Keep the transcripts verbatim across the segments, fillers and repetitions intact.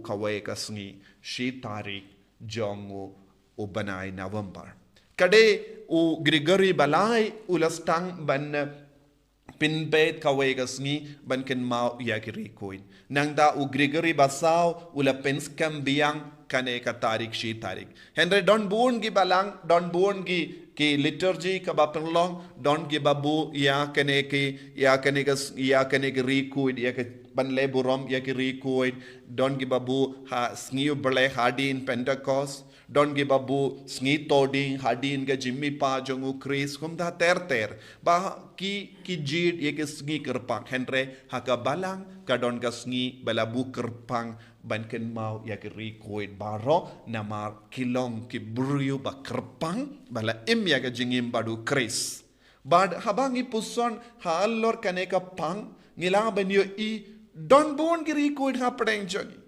kawei ka sngi, shi tarik jong u, u bnai November. Ka dei u Gregory ba lai u la sdang ban pynbeit kawei ka sngi ban kynmaw ïa ki ri khuid. Nangta u Gregory ba saw u la pynskhem biang kane ka tarik, shi tarik. Hynrei don bun ki balang, don bun ki, ki liturgy kaba pynlong, don kiba buh ïa kane ki, ïa kane ka s-, ïa kane ki ri khuid, ïa ka ban leh burom ïa ki ri khuid, don kiba buh ha sngi u Blei hadien Pentecost, don kiba buh sngi Thohdieng hadien ka jingmihpat jong u Khrist, kumta ter ter. Ba ki, ki jied ïa ki sngi kyrpang, hynrei ha ka balang ka don ka sngi ba la buh kyrpang ban kynmaw ïa ki ri khuid baroh, namar ki long ki briew ba kyrpang, ba la im ïa ka jingim bad u Khrist. Bad haba ngi puson halor kane ka pang, ngi lah ban ïohi don bun ki ri khuid hapdeng jong ngi.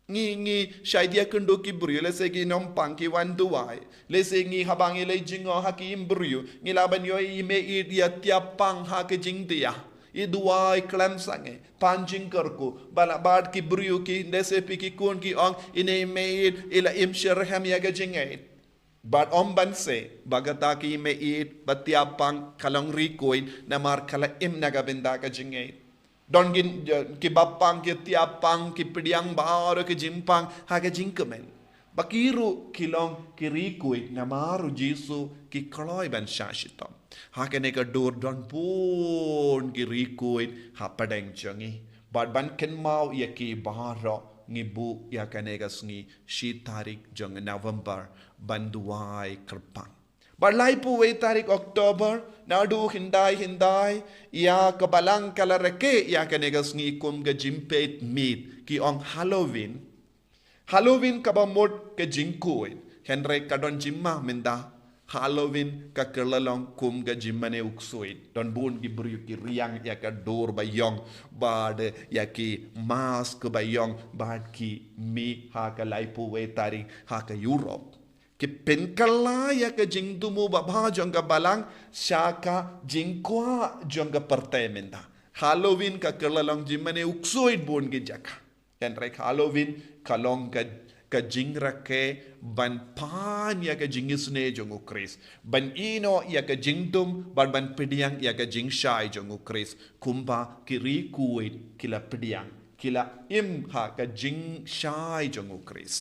Ngi, ngi shait ïakynduh ki briew, lehse ki nongpang, ki wan duwai. Lehse ngi, haba ngi leit jngoh ha ki im briew, ngi lah ban ïohi i mei ïeit ïa tiap pang ha ka jingdia. I duwai khlem sangeh, pan jingkyrkhu. Bad la, bad ki briew ki, lehse phi ki khun ki ong, ine i mei ïeit i la im shitrhem ïa ka jingngeit. Bad ym banse ba kata ki mei ïeit ba tiap pang ka long ri khuid, namar ka la im na ka bynta ka jingngeit. Don ki, kiba pang, ki tiap pang, ki pdiang baroh ki jingpang ha ka jingkmen. Ba ki ruh ki long ki ri khuid, namar u Jisu ki kloi ban shah shitom. Ha kane ka dur don bun ki ri khuid hapdeng jong ngi. Bad ban kynmaw ïa ki baroh, ngi buh ïa kane ka sngi, shi tarik jong November, ban duwai kyrpang. Bad laiphew wei tarik October, naduh hyndai hyndai, ïa ka balang ka la rakhe ïa kane ka sngi kum ka jingpeit miet, ki ong Halloween. Halloween kaba mut ka jingkhuid, hynrei ka don jingma mynta. Halloween ka kylla long kum ka jingmane u ksuid. Don bun ki briew ki riang ïa ka dur ba ïong, bad ïa ki mask ba ïong, bad ki mih ha ka laiphew wei tarik ha ka Europe. Ki pynkylla ïa ka jingthmu babha jong ka balang sha ka jingkwah jong ka pyrthei mynta. Halloween ka kylla long jingmane u ksuid bun ki jaka. Hynrei Halloween ka long ka, ka jingrakhe ban pan ïa ka jingisynei jong u Khrist, ban ïehnoh ïa ka jingdum, ban, ban pdiang ïa ka jingshai jong u Khrist. Kumba ki ri khuid ki la pdiang, ki la im ha ka jingshai jong u Khrist.